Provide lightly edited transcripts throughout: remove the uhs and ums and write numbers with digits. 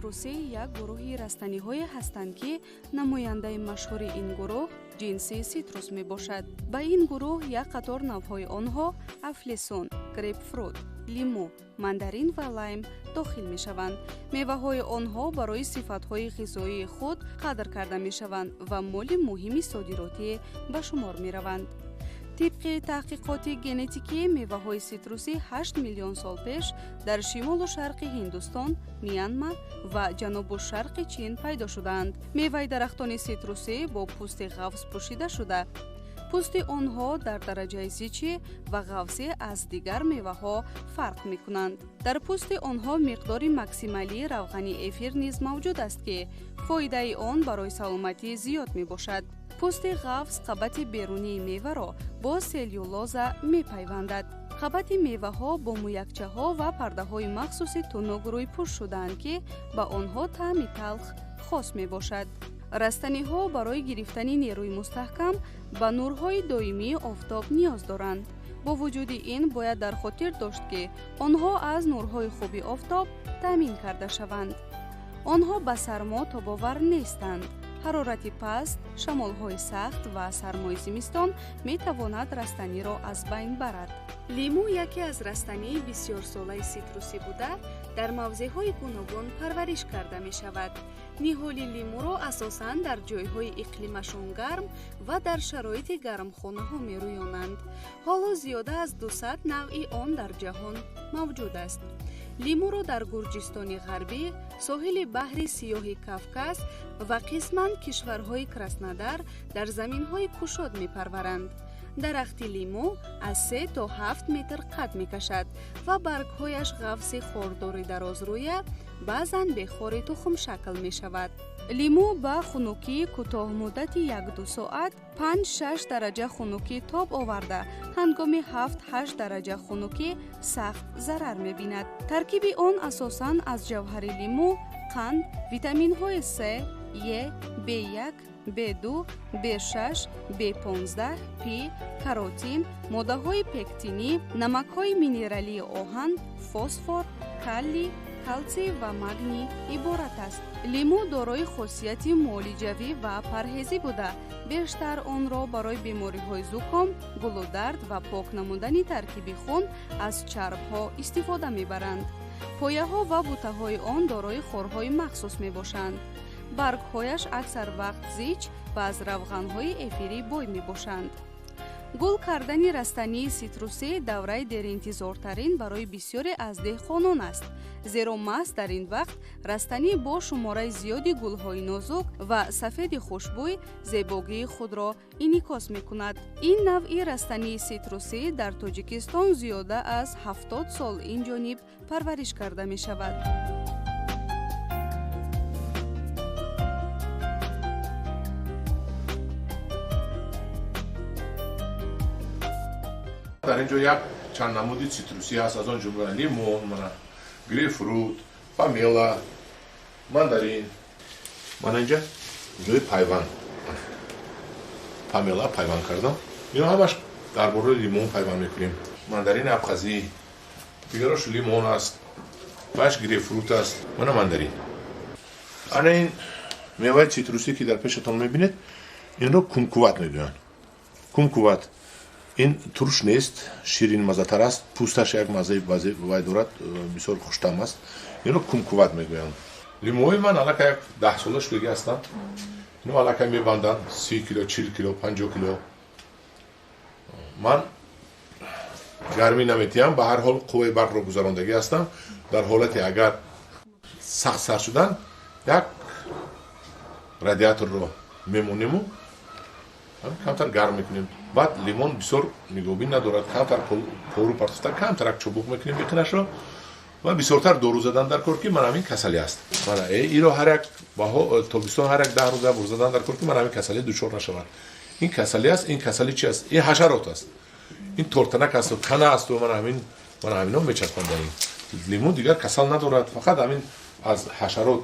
Ситрусӣ як гурӯҳи растаниҳое ҳастанд, ки намояндаи машҳури ин гурӯҳ ҷинси ситрус мебошад. Ба ин гурӯҳ як қатор навъҳои онҳо афлесун, грейпфрут, лимӯ, мандарин ва лайм дохил мешаванд. Меваҳои онҳо барои сифатҳои ғизоии худ қадр карда мешаванд ва моли муҳими содиротӣ ба шумор мераванд. Тибқи таҳқиқоти генетикӣ, меваҳои ситрусӣ 8 миллион сол пеш дар шимолу шарқи Ҳиндустон, Мянма ва ҷанубу шарқи Чин пайдо шудаанд. Меваи дарахтони ситрусӣ бо пӯсти ғафз пӯшида шуда, пӯсти онҳо дар дараҷаи зичӣ ва ғафзӣ аз дигар меваҳо фарқ мекунанд. Дар пӯсти онҳо миқдори максималии равғани эфир низ мавҷуд аст, ки фоидаи он барои саломатӣ зиёд мебошад. Пӯсти ғафз қабати берунии меваро бо селлюлоза мепайвандад. Қабати меваҳо бо мӯякчаҳо ва пардаҳои махсуси тунук рӯйпӯш шудаанд, ки ба онҳо таъми талх хос мебошад. Растаниҳо барои гирифтани нерӯи мустаҳкам ба нурҳои доимии офтоб ниёз доранд. Бо вуҷуди ин бояд дар хотир дошт, ки онҳо аз нурҳои хуби офтоб таъмин карда шаванд. Онҳо ба сармо тобовар нестанд. Ҳарорати паст, шамолҳои сахт ва сармои зимистон метавонад растаниро аз байн барад. Лимӯ яке аз растании бисёрсолаи ситрусӣ буда, дар мавзеъҳои гуногун парвариш карда мешавад. Ниҳоли лимӯро асосан дар ҷойҳои иқлимашон гарм ва дар шароити гармхонаҳо мерӯёнанд. Ҳоло зиёда аз 200 навъи он дар ҷаҳон мавҷуд аст. Лимӯро дар Гурҷистони Ғарбӣ, соҳили баҳри Сиёҳи Кавказ ва қисман кишварҳои Краснодар дар заминҳои кушод мепарваранд. Дарахти лимӯ аз 3 то 7 метр қад мекашад ва баргҳояш ғафси хордори дарозрӯя, баъзан бехори тухмшакл мешавад. Лимӯ ба хунукии кӯтоҳмуддати 1-2 соат 5-6 дараҷа хунукӣ тоб оварда, ҳангоми 7-8 дараҷа хунукӣ сахт зарар мебинад. Таркиби он асосан аз ҷавҳари лимӯ, қанд, витаминҳои С, Е, В1, В2, В6, В15, П, каротин, моддаҳои пектинӣ, намакҳои минералии оҳан, фосфор, калий, калсий ва магний иборат аст. Лимӯ дорои хосияти муолиҷавӣ ва парҳезӣ буда, бештар онро барои бемориҳои зуком, гулудард ва пок намудани таркиби хун аз чарбҳо истифода мебаранд. Пояҳо ва бутаҳои он дорои хорҳои махсус мебошанд. Баргҳояш аксар вақт зич ва аз равғанҳои эфирӣ бой мебошанд. Гул кардани растании ситрусӣ давраи деринтизортарин барои бисёре аз деҳқонон аст, зеро маҳз дар ин вақт растанӣ бо шумораи зиёди гулҳои нозук ва сафеди хушбӯй зебогии худро инъикос мекунад. Ин навъи растании ситрусӣ дар Тоҷикистон зиёда аз 70 сол инҷониб парвариш карда мешавад. Дар ин ҷо як чанд намуди ситрусӣ ҳаст, аз он ҷумла лимон, мана грейпфрут, помела, мандарин. Мана инҷа ҷои пайванд, помела пайванд кардам. Ино ҳамаш дар бораи лимон пайванд мекунем. Мандарини абхазӣ, дигарош лимон аст, баъш грейпфрут аст, мана мандарин. Ана ин меваи ситрусӣ, ки дар пешатон мебинед, инро кумкуват мегӯянд. Кумкуват ин турш нест, ширинмаззатар аст, пӯсташ як маззаи вай дорад, бисёр хуштаъм аст. Инро кумкуват мегӯянд. Лимӯҳои ман аллакай як 10 сола шудагӣ ҳастанд. Ино аллакай мебанданд 30 кило, 40 кило, 50 кило. Ман гармӣ наметиҳам, ба ҳар ҳол қувваи барқро гузарондагӣ ҳастам. Дар ҳолате агар сахт сар шудан, як радиаторро мемонему камтар гарм мекунем. Баъд лимон бисёр нигоҳбин надорад, камтар пору партофта, камтарак чобуқ мекунем беқинашро ва бисёртар дору задан дар кор, ки ман ҳамин касалӣ аст. Мана иро ҳар як тобистон ҳар як 10 рӯза бур задан дар кор, ки ман ҳамин касалӣ дучор нашавад. Ин касалӣ аст. Ин касалӣ чи аст? Ин ҳашарот аст, ин тортанак асту тана асту мана ҳамино мечаспанд дар ин лимон. Дигар касал надорад, фақат ҳамин аз ҳашарот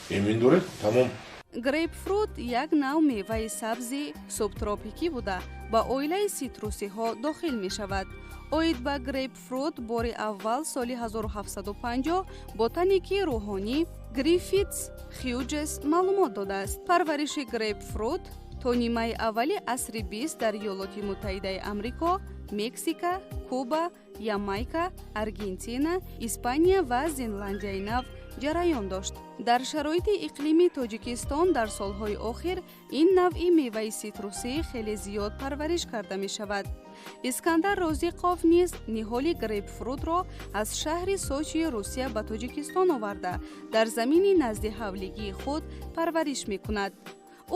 эмин доред, тамом. Грейпфрут як нав меваи сабзи субтропикӣ буда, ба оилаи ситрусиҳо дохил мешавад. Оид ба грейпфрут бори аввал соли 1750 ботаники рӯҳонӣ Гриффитс Хьюҷес маълумот додааст. Парвариши грейпфрут то нимаи аввали асри 20 дар Иёлоти Муттаҳидаи Амрико, Мексика, Куба, Ямайка, Аргентина, Испания ва Зеландияи Нав ҷараён дошт. Дар шароити иқлими Тоҷикистон дар солҳои охир ин навъи меваи ситрусӣ хеле зиёд парвариш карда мешавад. Искандар Розиқов низ ниҳоли грейпфрутро аз шаҳри Сочии Русия ба Тоҷикистон оварда, дар замини назди ҳавлигии худ парвариш мекунад.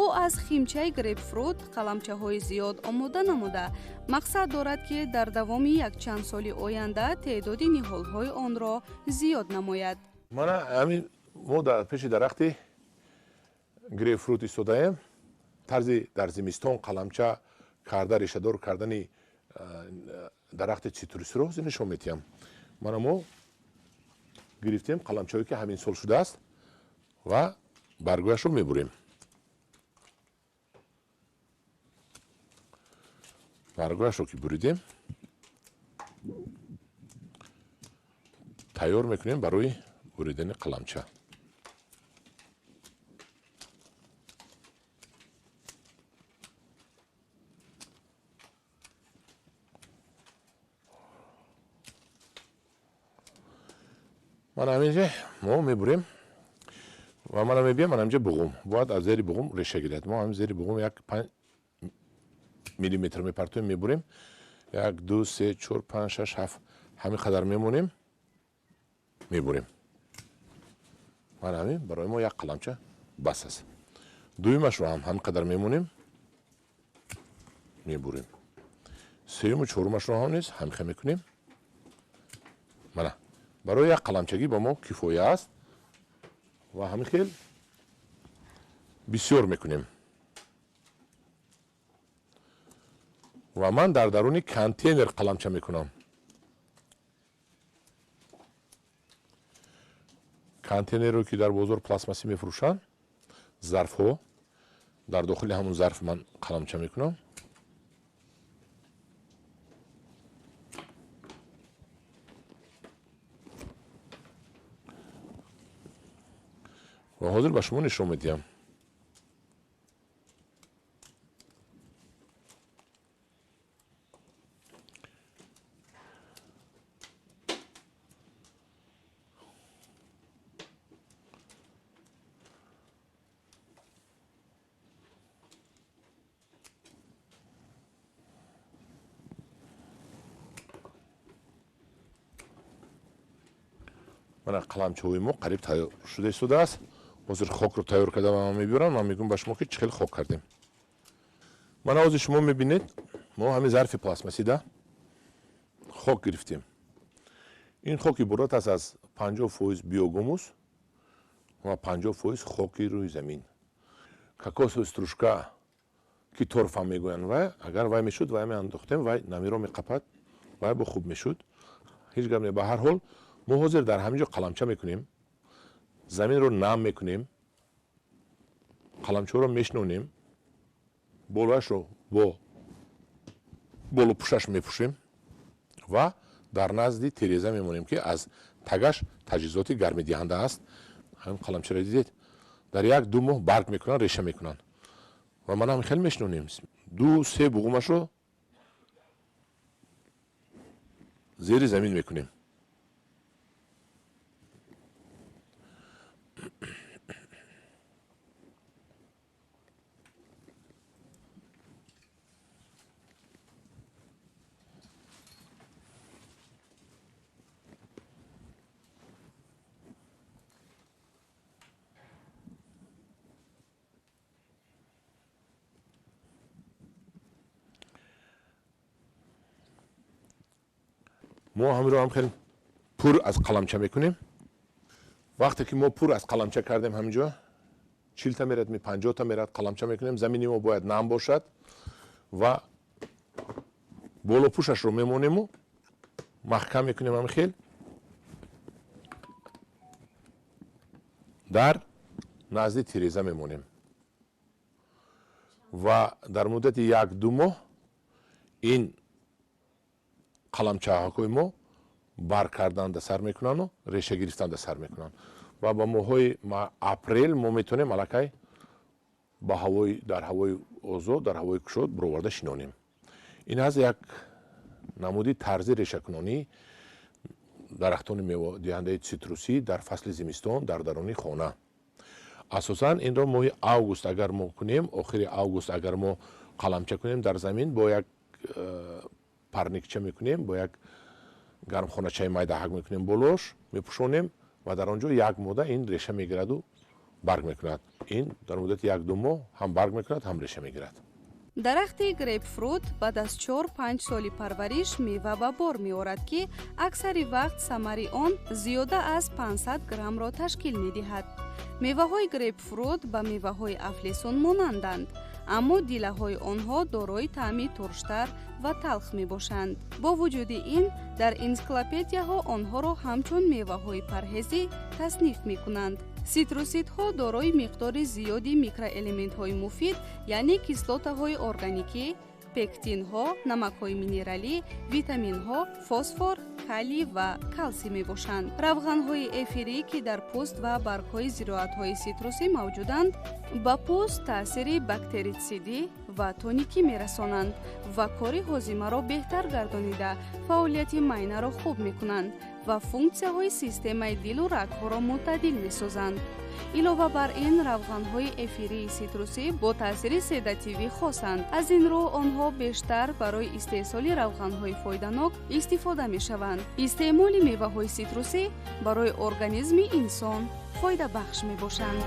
Ӯ аз химчаи грейпфрут қаламчаҳои зиёд омода намуда, мақсад дорад, ки дар давоми якчанд соли оянда теъдоди ниҳолҳои онро зиёд намояд. Мана ҳамин мо дар пеши дарахти грейпфрут истодаем. Тарзи дар зимистон қаламча карда, решадор кардани дарахти цитрусиро ҳозир нишон медиҳам. Мана мо гирифтем қаламчаҳое, ки ҳамин сол шудааст, ва баргояшро мебурем. Баргояшро ки буридем, тайёр мекунем барои буридани қаламча. Мана ҳаминҷа мо мебурем ва мана мебиям, мана ҳаминҷа буғум. Бояд аз зери буғум реша гирад. Мо ҳамин зери буғум як 5 миллиметр мепартоем, мебурем. 1, 2, 3, 4, 5, 6, 7 ҳамин қадар мемонем, мебурем. Мана ҳамин барои мо як қаламча бас аст. Дуюмашро ҳам ҳамин қадар мемонем, мебурем. Сеюму чорумашро ҳам низ ҳамин хел мекунем. Мана барои як қаламчагӣ ба мо кифоя аст ва ҳамин хел бисёр мекунем. Ва ман дар даруни контейнер қаламча мекунам. Контейнерро, ки дар бозор пластмассӣ мефурӯшанд, зарфҳо, дар дохили ҳамун зарф ман қаламча мекунам. Ва ҳозир ба шумо нишон медиҳам. Мана қаламчаҳои мо қариб тайёр шуда истодааст. Ҳозир хокро тайёр карда ман мебиёрам, ман мегӯям ба шумо, ки чӣ хел хок кардем. Мана ҳозир шумо мебинед, мо ҳамин зарфи пластмассида хок гирифтем. Ин хок иборат аст аз 50% биогумус ва 50% хоки рӯи замин. Кокосовый стружка, ки торф ҳам мегӯянд, вай агар вай мешуд, вай меандохтем, вай намиро меқапад, вай бо хуб мешуд. Ҳеҷ гап не. Ба ҳар ҳол мо ҳозир дар ҳамин ҷо қаламча мекунем, заминро нам мекунем, қаламчаро мешинонем, болояшро бо болопӯшаш мепӯшем ва дар назди тереза мемонем, ки аз тагаш таҷҳизоти гармидиҳанда аст. Ҳамин қаламчаро дидед, дар 1-2 моҳ барг мекунанд, реша мекунанд ва ман ҳам хел мешинонем. 2-3 буғумашро зери замин мекунем. Мо ҳаминро ҳам хел пур аз қаламча мекунем. Вақте ки мо пур аз қаламча кардем, ҳаминҷо 40 та мерад, 50 та мерад, қаламча мекунем. Замини мо бояд нам бошад ва болопӯшашро мемонему маҳкам мекунем ҳамин хел дар назди тиреза мемонем ва дар муддати 1-2 моҳ ин Қаламчаҳакҳои мо барг карданда сар мекунанду реша гирифтанда сар мекунанд ва ба моҳҳои апрел мо метавонем аллакай ба ҳавои дар ҳавои озод, дар ҳавои кушод бироварда шинонем. Ин аст як намуди тарзи решакунонии дарахтони мевадиҳандаи цитрусӣ дар фасли зимистон дар даруни хона. Асосан инро моҳи август агар мо кунем, охири август агар мо қаламча кунем дар замин, бо як парникча мекунем, бо як гармхоначаи майдаҳак мекунем, болош мепӯшонем ва дар он ҷо як мода ин реша мегираду барг мекунад. Ин дар муддати 1-2 моҳ ҳам барг мекунад, ҳам реша мегирад. Дарахти грейпфрут баъд аз 4-5 соли парвариш мева ба бор меорад, ки аксари вақт самари он зиёда аз 500 граммро ташкил медиҳад. Меваҳои грейпфрут ба меваҳои афлесун монанданд, аммо дилаҳои онҳо дорои таъми турштар ва талх мебошанд. Бо вуҷуди ин, дар энсиклопедияҳо онҳоро ҳамчун меваҳои парҳезӣ тасниф мекунанд. Ситрусидҳо дорои миқдори зиёди микроэлементҳои муфид, яъне кислотаҳои органикӣ, пектинҳо, намакҳои минералӣ, витаминҳо, фосфор, калий ва калсий мебошанд. Равғанҳои эфирӣ, ки дар пӯст ва баргҳои зироатҳои ситрусӣ мавҷуданд, ба пӯст таъсири бактерицидӣ ва тоникӣ мерасонанд ва кори ҳозимаро беҳтар гардонида, фаъолияти майнаро хуб мекунанд ва функсияҳои системаи дилу рагҳоро мӯътадил месозанд. Илова бар ин, равғанҳои эфирии ситрусӣ бо таъсири седативӣ хосанд. Аз ин рӯ онҳо бештар барои истеҳсоли равғанҳои фоиданок истифода мешаванд. Истеъмоли меваҳои ситрусӣ барои организми инсон фоидабахш мебошанд.